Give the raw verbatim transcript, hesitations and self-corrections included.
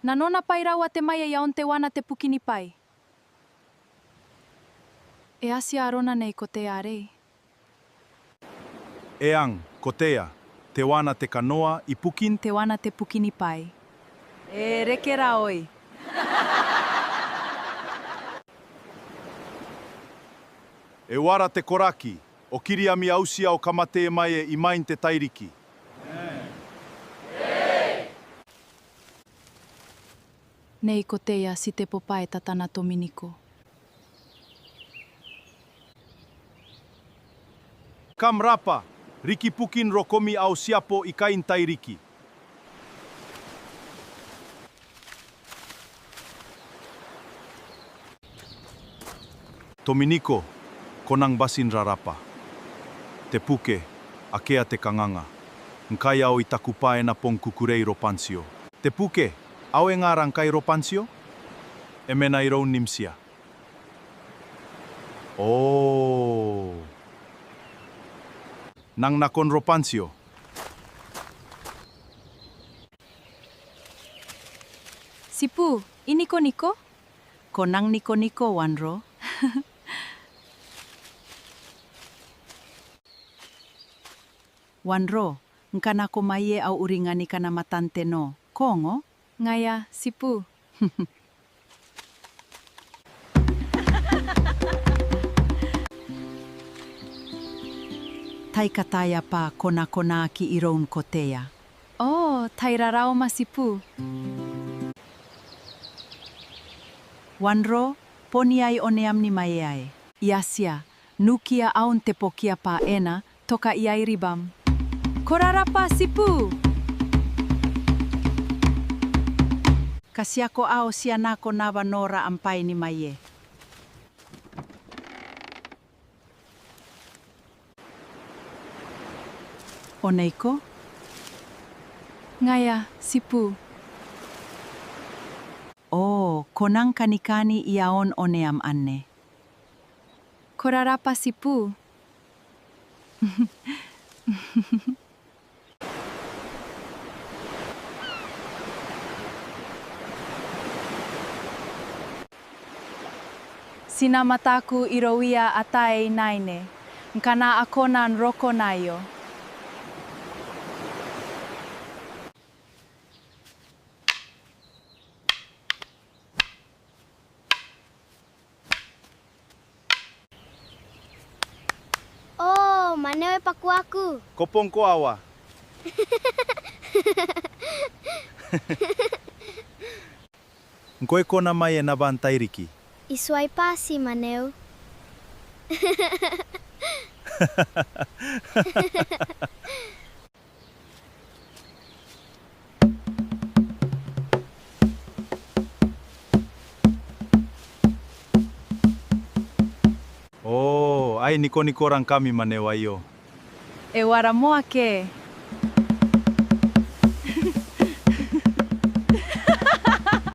Nanona bwa iraua te mwaie i aon teuana te buki ni bwai? E a tia arona Nei Kotea arei. Eang, Kotea, teuana te kanoa ibukin teuana te buki ni bwai. E reke raoi. E uara te koraki, okiri ami auti ao kamate mwaie imwain te tairiki. Nei Kotea, ti tebo bwa e tatana Tominiko. Kam rabwa, riki bukin rokomi ao ti a bo ikai n tairiki. Tominiko, ko nang bati n rarabwa. Te buke, akea te kanganga. Ngkai ao I taku bwa e na bon kukurei Robwantio. Te buke, ao e nga ra ngkai Robwantio? E mena iroun Nimtia. Oo. Nang nakon Robwantio. Tibu, I nikoniko? Ko nang nikoniko, Wanro. Wanro, ngkana ko mwaie au uringa ni kanamatan te noo, ko ongo? Ngaia, Tibu. Tai kataia bwa ko na konaki iroun Kotea. Oo, tai raraoma Tibu. Wanro, bon iai oneam ni mwaieai. I a tia, nukiia aun te bokia bwa e na toka iai ribam. Ko rarabwa Tibu. Katiako ao ti a nako naba nora am bwai ni mwaie. Oneiko? Ngaia, Tibu. Oo, ko nang kanikani i aon oneam anne. Ko rarabwa Tibu. Ti na mataku irouia ataei n aine, ngkana a kona n roko n aio. Oo, Maneu e bakuaku. Ko bon koaua. Ngkoe ko na mwaie naba n tairiki? I tuai bati, Maneu. Oo, ai nikonikorangkami Maneu aio. E uara moa ke?